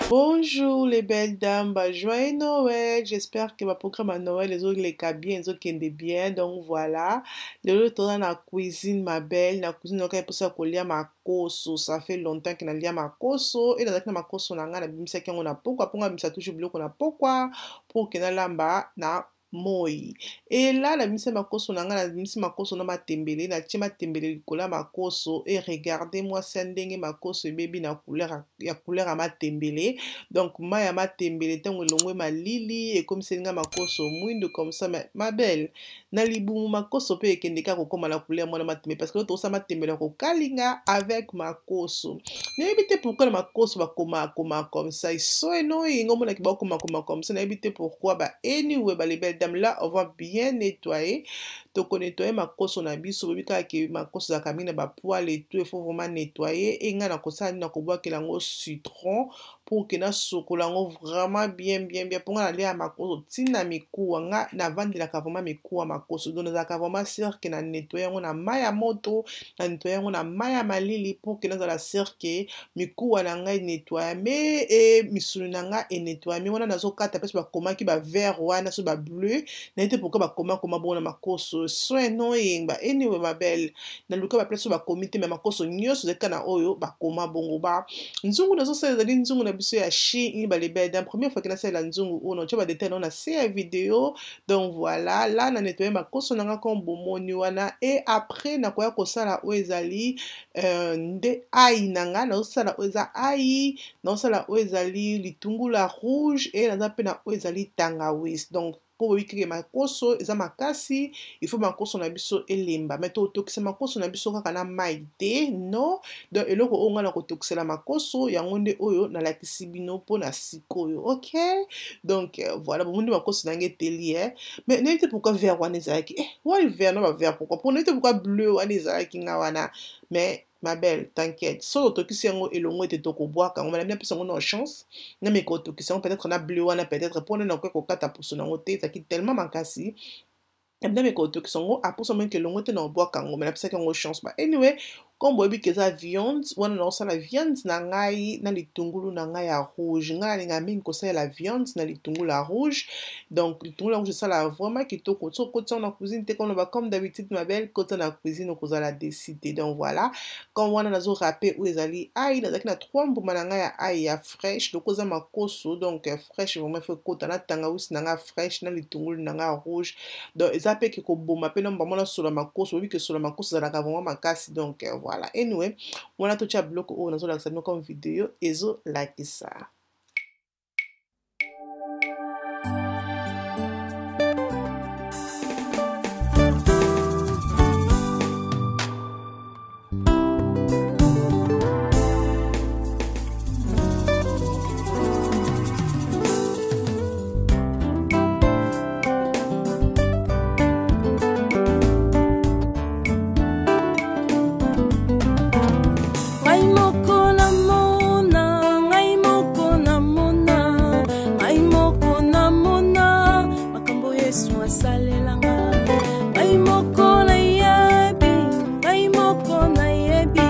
Bonjour les belles dames, bah, joyeux Noël. J'espère que ma programme à Noël ezoleka bien, ezokende bien. Donc voilà, lelo toza na cuisine ma belle, na cuisine okai mposa kolia makoso. Ça fait longtemps que nalia makoso et nazalaki na makoso na ngai nabimisaki yango na pokwa, mpo ngai nabimisa toujours biloko na pokwa pour ke nalamba na moi. Ela nabimisi makoso na ngai, nabimisi makoso na matembele, natie matembele likolo ya makoso. E regarde mwasi ya ndenge makoso ebebi na couleur ya couleur ya matembele. Donc mai ya matembele ntango elongwe malili ekomiseli ngai makoso mwindu comme ça. Mais ma belle, na libumu makoso mpe ekende kaka kokóma na couleur mwana matembele, parce que tokosa matembele ya kokalinga avec makoso. Nayebi te pourquoi na makoso bakomakoma comme ça, so annoying. Omonaki bakomakoma comme ça, nayebi te pourquoi. Ba anyway, ba les belles dames, là on va bien nettoyer. Tokonettoyer makoso na biso. Boyebi kaka ke makoso ezalaka mingi na bapoils et tout, il faut vraiment nettoyer. E ngai nakosala nini? Nakobwakela yango citron pour ke nasokola yango vraiment bien bien bien, mpo nga nalia makoso ntina mikuwa. Nga navandelaka vraiment mikuwa makoso, donc nazalaka vraiment sûr ke na nettoyer yango na mai ya moto, na nettoyer yango na mai ya malili, pour ke nazala sûr ke mikuwa na ngai nettoyame e misuni na ngai enettoyame. Wana nazokata mpesi bakomaki bavert wana so bableu, nayebi te pourquoi bakomakoma bongo na makoso, so annoying. Ba anyway, ma belle, naluka baplace oyo bakomi te, me makoso nyonso ezalaki na oyo bakoma bongo. Ba nzungu nazosala ezali nzungu na biso ya Shein. Ba les belles dames, première fois ke nasalela nzungu oyo, natia badetail nao na se ya video. Donc voilà, là na nettoyer makoso na nga comme bomoni wana. Et après nakoya kosala oyo ezali nde ail na nga. Nazosala oyo eza ail, nazosala oyo ezali litungulu ya rouge e naza mpe na oyo ezali tangawis. Donc mpo boyebi keke makoso eza makasi, il faut makoso na biso elemba. Me totokisa makoso na biso kaka na mai te, non. Donc eloko oyo ngai na kotokisela makoso yango nde oyo nalakisi bino mpona sikoyo. Ok, donc voilà, bomoni makoso na ngai eteli. Mais nayebi te pourquoi vert wana ezalaki, why vert na bavert, pourquoi mpo nayebi te pourquoi bleu wana ezalaki nga wana. Mais ma belle, t'inquiète, soki otokisi yango elongo ete tokobwaka yango. Malami napesa yango na chance nameka otokisa yango peut-être na bleu wana, peut-être mpona nakoki kokata poso nango te, ezalaki tellement makasi. Nameka otokisa yango aposo moke elongo te na obwaka yango, me napesaki yango chance. Ba anyway, comme boyebi ke eza viande wana, naosala viande na ngai na litungulu na ngai ya rouge. Ngai nalinga mingi kosalela viande na litungulu ya rouge. Donc litungulu ya rouge esala vraiment kitoko. So okotisa na cuisine te, koloba comme d'habitude, ma belle, kota na cuisine, okozala décidé. Donc voilà, comme wana nazorâper oyo ezali ail. Nazalaki na trois mbuma na ngai ya ail ya fraîche, loko eza makoso, donc fraîche vraiment il faut ekota na tangawisi na ngai fraîche na litungulu na ngai ya rouge. Donc eza mpe ke koboma mpe na mbamo na solo makoso. Oyebi ke solo makoso ezalaka vraiment makasi. Donc voilà, anyway, wana totia biloko oyo nazolakisa bino comme video ezolakisa. Ngai moko namona, ngai moko namona, ngai moko namona makambo Yesu asalelanga. Ngai moko nayebi, ngai moko nayebi,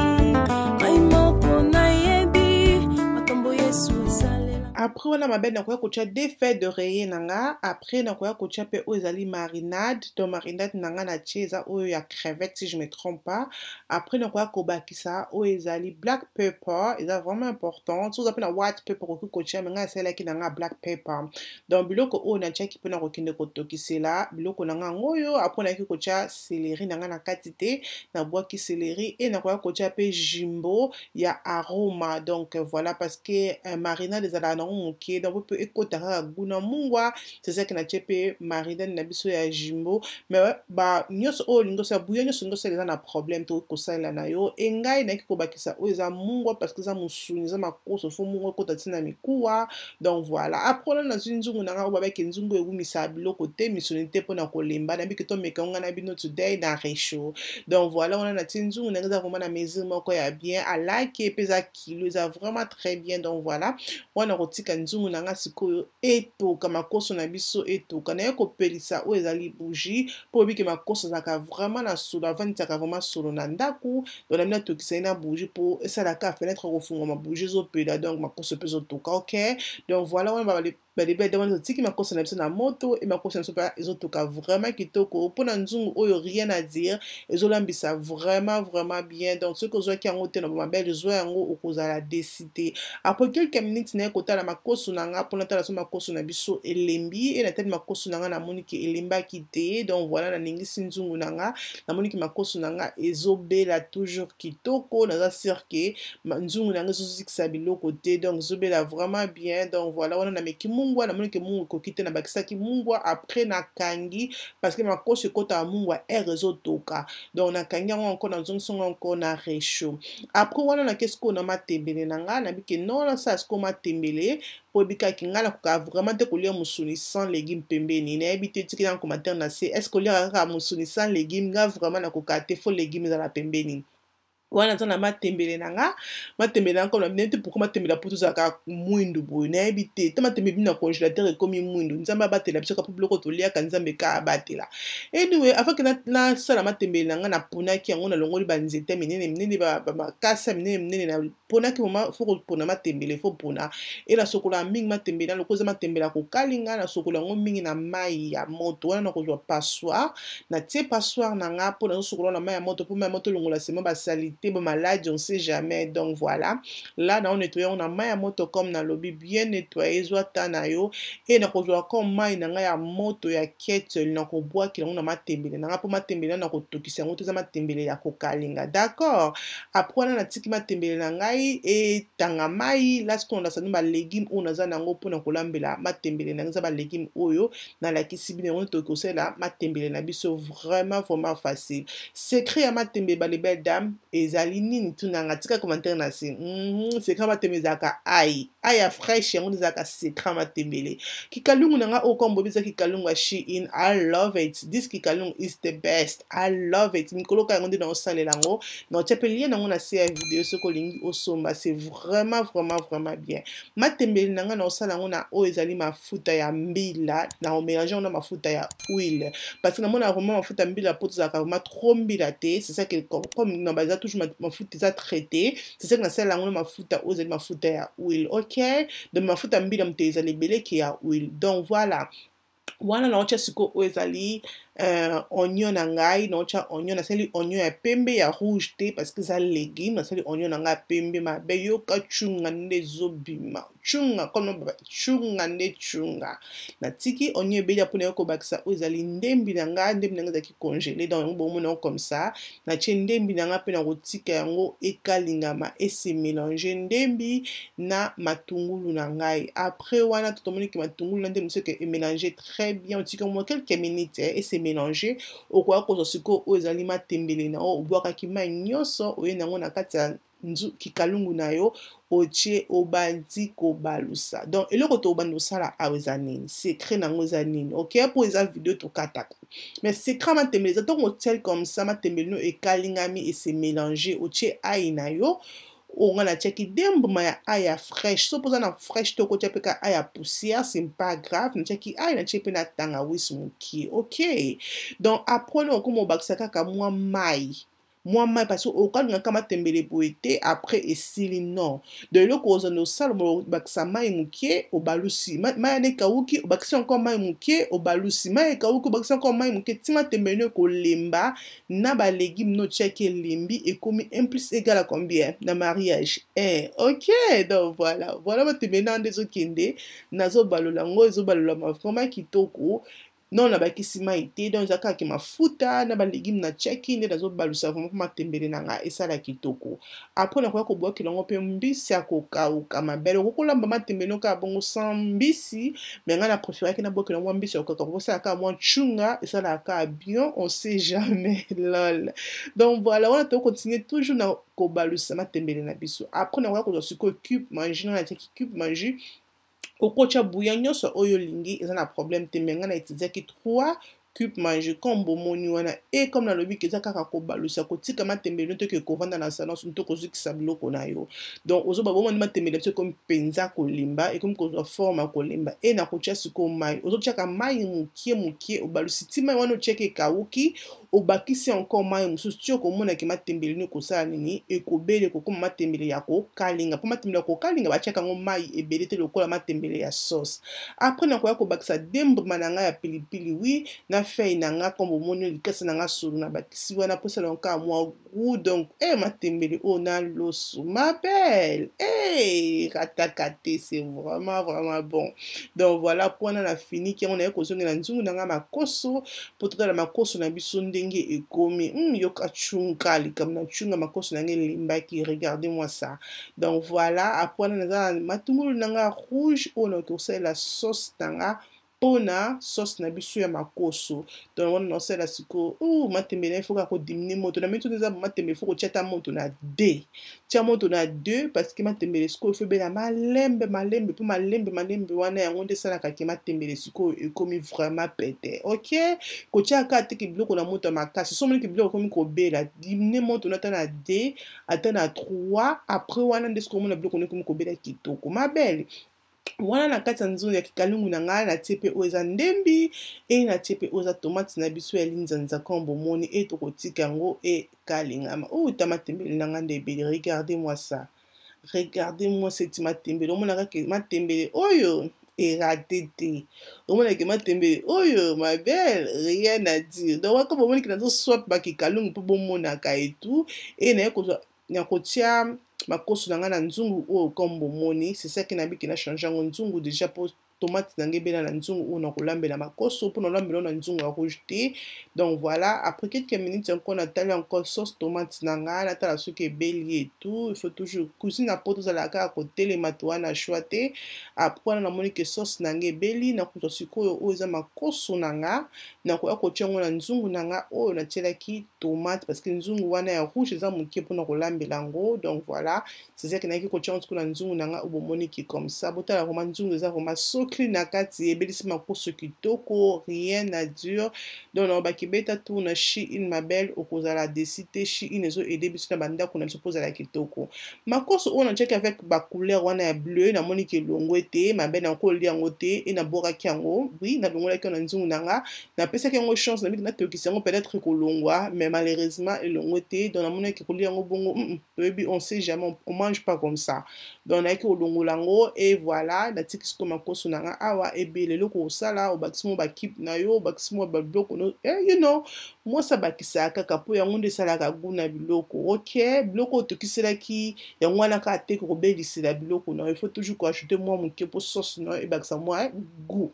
ngai moko nayebi makambo Yesu asalelanga. Après wana, ma belle, nakoya kotia deux feuilles d'oreiller na nga. Après nakoya kotia mpe oyo ezali marinade. Donc marinade na nga natie eza oyo ya crevette, si je me trompe pas. Après nakoya kobakisa oyo ezali black pepper, eza vraiment important. So oza mpe na white pepper, okoki kotia, me ngai asalelaki na nga black pepper. Donc biloko oyo natiaki mpona kokende kotokisela biloko na nga yango oyo. Après nayaki kotia céleri na nga na kati te, nabwaki céleri e nakoya kotia mpe Jumbo ya aroma. Donc voilà, parce que marinade ezalaka nango moke, donc mpe ekota kaka goût na mungwa. C'est ça ke natie mpe marinade na biso ya Jumbo. Mais ba nyonso oyo olingi osala, bouillon nyonso olingi osala, eza na problème to kosalela na yo. E ngai nayaki kobakisa oyo eza mungwa, parce que eza mosuni, eza makoso, fo mungwa ekota ntina mikuwa. Donc voilà, après wana nazwi nzungu na ngai oyo babaki nzungu ewumisaka biloko te, misuni te, mpona kolemba. Nayebi ke tomeka ngo ngai na bino today na réchaud. Donc voilà, wana natie nzungu na ngai, eza vraiment na mesure moko ya bien, alaki mpe eza kilo, eza vraiment très bien. Donc voilà, wana kotika. nzungu na nga sikoyo etoka, makoso na biso etoka. Naye kopelisa oyo ezali bougie, mpo oyebi ke makoso azalaka vraiment na solo, avandisaka vraiment solo na ndako. Donc nami natokisa ye na bougie mpo esalaka fenêtre kofungwama, bougie ezopela, donc makoso mpe ezotoka. Ok, donc voilà, wana balebele wana totiki makoso na biso na moto e makoso na biso mpe ezotoka vraiment kitoko. Mpona nzungu oyo, rien à dire, ezolambisa vraiment vraiment bien. Donc soki ozwaki yango te na bomabele, zwa yango, okozala déçu te. Après quelques minutes, naye kotala makoso na nga mpona tala so makoso na biso elembi. E natali makoso na nga, namoni ke elembaki te. Donc voilà, naningisi nzungu na nga, namoni ke makoso na nga ezobela toujours kitoko. Naza sûr ke nzungu na nga ezozikisa biloko te, donc ezobela vraiment bien. Donc voilà, wana nameki mungwa, namoni ke mungwa ekoki te, nabakisaki mungwa. Après nakangi, parce que makoso ekotaka mungwa air ezotoka. Donc nakangi yango encore, nazongisi yango encore na réchaud. Après wana nake sikoyo na matembele na nga. Nabiki non, nasala sikoyo matembele po ebikaki ngai nakoka vraiment te kolia mosuni sans légume pembeni. Nayebi te, tiki na commentaire na se, est ce que oliaka kaka mosuni sans légume? Nga vraiment nakoka te, faut légume ezala pembeni. Wana naza na matembele na nga. Matembele na nga, nayebi te pourquoi matembele ya poto ezalaka mwindu boye. Nayebi te te, matembele bino na congélateur ekomi mwindu. Nzambe abatela biso kaka, po biloko toliaka, Nzambe ka abatela. Anyway, avant ke nasala matembele na nga, naponaki yango, nalongoli banzete minene minene, bamakasa minene minene. Naponaki moma, faut kopona matembele, faut pona e nasokola mingi matembele. Naloko eza matembele ya kokalinga, nasokola yango mingi na mai ya moto. Wana nakozwa passoire, natie passoire na nga mpo nazosokola na mai ya moto, mpo mai ya moto elongola sema basaleté, bamaladi, on sait jamais. Donc voilà, là nao nettoyer yango na mai ya moto comme nalobi, bien nettoyer, ezwa ta na yo. E nakozwa comme mai na ngai ya moto ya kettle, nakobwakela yango na matembele na ngai, mpo matembele wana nakotokisa yango te, eza matembele ya kokalinga, d'accord? Après wana natiki matembele na ngai etanga mai. La sikoyo nasali balégume oyo naza nango mpona kolambela matembele na ngai. Eza balégume oyo nalakisi bino yango, tokoki kosalela matembele na biso vraiment vraiment facile. Secret ya matembele, bale belle dame, ezali nini? Tunanga, tika commentaire na se. Secret ya matembele ezalaka ail, ail ya fraîche, yango ezalaka secret ya matembele. Kikalungu na nga oyo, kombo eza kikalungu ya Shein. I love it, this kikalungu is the best, I love it. Mikolo ka yango nde naosalela yango. Naotia mpe lien nango na se ya video soki olingi osomba. C'est vraiment vraiment vraiment bien. Matembele na nga, naosala yango na oyo ezali mafuta ya mbila, na omélange yango na mafuta ya huile, parce que namona vraiment mafuta ya mbila po tozalaka vraiment trop mbila te. C'est ça que comme na baza toujours mafuta eza traité, c'est ça que nasala yango na mafuta oyo ezali mafuta ya huile. Ok, donc mafuta ya mbila moto ezali ebeleki ya huile. Donc voilà, wana naotia sikoyo oyo ezali oignon na ngai. Naotia oignon, nasali oignon ya pembe, ya rouge te, parce que eza légume. Nasali oignon na ngai ya pembe mabe. Yoka cunga nde ezobima, cunga kono, cunga nde cunga. Natiki oignon ebeli mpona yo kobakisa oyo ezali ndembi na ngai. Ndembi na ngai ezalaki congelé, donc yango bomona yango comme ça. Natie ndembi na ngai mpe na kotika yango ekalingama, ese mélange ndembi na matungulu na ngai. Après wana tomoniki matungulu na ndembi soki emélange très bien, otika mwa quelques minutes ese mélange. Okoka kozwa sikoyo oyo ezali matembele na oyo obwakaki mai nyonso, oye nango na kati ya kikalungu na yo, otie, obandi kobalusa. Donc eloko tobandi kosala awa eza nini? Secret nango eza nini? Ok, mpo eza video tokataka, mais secret matembele eza ntongo otiali comme ça, matembele no ekalingami, ese mélange, otie ail na yo oyo nga natiaki de mbuma ya ail ya fraîche. So mpoza na fraîche te, okotia mpe ka ail ya poussière, c'est pas grave. Natiaki ail, natie mpe na tangawisi mokie. Ok, donc après wana okoma obakisa kaka mwa mai, mwa mai, parce que okalingaka matembele boye te, après esili. Non, donc eloko ozanda osala, obakisa mai mokie, obalusi mai wana, ekawuki, obakisi encore mai mokie, obalusi mai, ekawuki, obakisi encore mai mokie, ti matembele no ekolemba na balégume no otiaki elembi, ekomi 1 plus égal à combien na mariage? 1. Ok, donc voilà, voilà, matembele na nde ezokende, nazobalola yango, ezobalolama vraiment kitoko. Non, nabakisi mai te, donc eza kaka mafuta na balégume natiaki nde nazobalusa vraiment mpo matembele na nga esala kitoko. Après nakoya kobwakela yango mpe mbisi ya kokauka mabele. Okoki kolamba matembele no kaka bongo sans mbisi, mais ngai na préféraki nabwakela mwa mbisi ya kokauka, kosala kaka mwa tshunga, esalaka kaka bien, on sait jamais, lol. Donc voilà, wana tokocontinue toujours na kobalusa matembele na biso. Après nakoya kozwa sikoyo cube Maggi na natiaki cube Maggi. Okotia bouillon nyonso oyo olingi, eza na problème te, mais ngai na utilisaki 3 Cube Maggi comme bomoni wana. E comme nalobi ke eza kaka kobalusa, kotika matembele no toke kovanda na salon to kozikisa biloko na yo. Donc ozoba bomoni matembele biso ekomi mpenza kolemba, ekomi kozwa forme ya kolemba. E na kotia sikoyo mai, ozotiaka mai mokie mokie, obalusi ti mai wana otiaki ekawuki, obakisi encore mai mosusu ti okomona ke matembele no ekosala nini, ekobele, ekokoma matembele ya kokalinga. Mpo matembele ya kokalinga batiaka yango mai ebele te lokola matembele ya sauce. Après nakoya kobakisa de mbuma na ngai ya pilipili, oui, na feuille na nga comme bomoni likasa na nga solo na bakisi wana mpo esala kaka mwa goût. Donc matembele oyo na loso, ma belle, rataka te, c'est vraiment vraiment bon. Donc voilà, mpo wana na finiki yango, naye kozongela nzungu na nga makoso mpo totala makoso na biso ndenge ekomi. Yoka tshunga likambo na tshunga, makoso na ngai elembaki, regardez moi ça. Donc voilà, après wana naza na matungulu na nga rouge oyo nakoki kosalela sauce na nga mpona sauce na biso ya makoso. Donc wana naosala sikoyo matembele, il faut kaka kodiminuer moto na mingi. Eza matembele, il faut kotia ata moto na 2, tia moto na 2, parce que matembele sikoyo il faut ebela malembe malembe, mpo malembe malembe wana yango nde esalaka ke matembele sikoyo ekomi vraiment pete. Ok, kotia kaka teke biloko na moto ya makasi. So omoniki biloko ekomi kobela, diminuer moto na ata na 2, ata na 3. Après wana nde sikoyo omona biloko ekomi kobela kitoko, ma belle. Wana na kati ya nzungu ya kikalungu na ngai, natie mpe oyo eza ndembi, e natie mpe oyo eza tomate na biso ya linzanza comme bomoni. E tokotika yango ekalingama. Oyo ta matembele na ngai nde ebele, regardez moi ça, regardez moi cette matembele. Omonaka ke matembele oyo erater te, omonake matembele oyo, ma belle, rien à dire. Donc waka bomoniki nazoswap bakikalungu mpo bomonaka etu. E naye kozwa na kotia makoso na ngai na nzungu oyo comme bomoni. C'est ça ke nabiki na change yango nzungu déjà, mpo tomate na ngai ebela na nzungu oyo na kolambela makoso, mpo nalambela oyo na nzungu ya rouge te. Donc voilà, après quelques minutes encore, natali encore sauce tomate na ngai, natala soki ebeli et tout. Il faut toujours cuisine na poto ozalaka kaka kotelema to wana choix te. Après wana namoni ke sauce na ngai ebeli, nakozwa sikoyo oyo eza makoso na nga, nakoya kotia yango na nzungu na nga oyo natielaki tomate, parce que nzungu wana ya rouge eza moke mpona kolambela yango. Donc voilà, c'est-à-dire ke nayaki kotia yango sikoyo na nzungu na nga oyo bomoniki comme ça. Botala vraiment nzungu eza vraiment sokli na kati, ebelisi makoso kitoko, rien à dire. Donc nalobaki beta tour na Shein, ma belle, okozala déçue te. Shein ezoaider biso na bandako na biso mpo ozala kitoko. Makoso oyo natiaki avec bacouleur wana ya bleu, namoniki elongo ete, ma belle, nakolia yango te. E nabwakaki yango, oui, nalongolaki yango na nzungu na nga, napesaki yango chance, nabiki natokisa yango, peut-être kolongwa, mais malheureusement elongo te. Donc namonaki kolia yango bongo, toyebi, on sait jamais, on mange pas comme ça. Donc nayaki kolongola yango et voilà, natiki sikoyo makoso na nga awa ebele. Eloko kosala, obakisi mwa bacube na yo, obakisi mwa babiloko no, mwasi abakisaka kaka mpo yango nde esalaka goût na biloko. Ok, biloko oyo tokiselaki yango wana kaka te kobelisela biloko na yo, il faut toujours koajouter mwa moke mpo sauce na yo ebakisa mwa goût.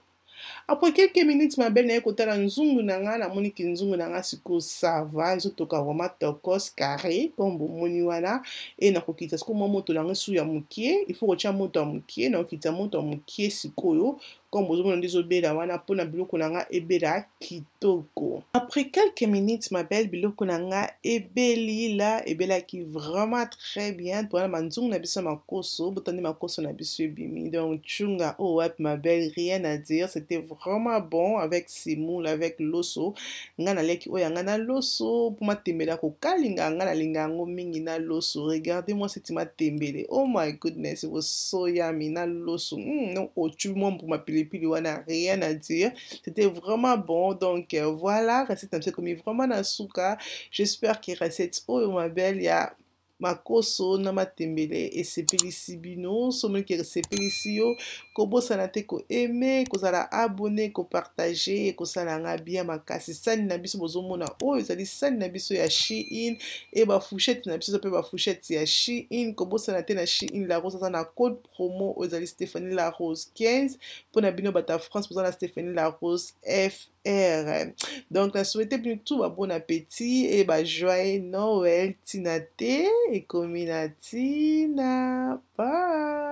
Après quelques minutes, ma belle, naye kotala nzungu na nga, namoniki nzungu na nga sikoyo ça va, ezotoka vraiment tokos carré comme bomoni wana. E nakokita sikoyo mwa moto na nga su ya mokie, il faut kotia moto ya mokie. Nakokita moto ya mokie sikoyo comme bozomona nde ezobela wana mpona biloko na nga ebela kitoko. Après quelques minutes, ma belle, biloko na nga ebeli la, ebelaki vraiment très bien. Mpona banzungu na biso ya makoso, botandi makoso na biso ebimi. Donc tshunga oyo wapi, ma belle, rien à dire, c'était vraiment bon avec semoule, avec loso. Nga naliaki oyo yanga na loso mpo matembele ya kokalinga, nga nalinga yango mingi na loso. Regardez moi cette matembele, oh my goodness, it was so yummy na loso. Non, otubi mwa mbuma pilipili wana, rien à dire, c'était vraiment bon. Donc voilà, recette na biso ekomi vraiment na suka. J'espère que recette oyo, ma belle, ya makoso na matembele esepelisi bino. Soki esepelisi yo, kobosana te koaimer, kozala abonné, kopartager, ekosala nga bien makasi. Sani na biso bozomona oyo ezali sani na biso ya Shein, e bafourchette na biso eza mpe bafourchette ya Shein. Kobosana te, na Shein La Rose aza na code promo oyo ezali Stéphanie La Rose 15. Mpona bino bato ya France, boza na Stéphanie La Rose FR. Donc na souhaite bino tout ba bon appétit et ba joyeux Noël. Ntina te ekomi na ntina. Bye.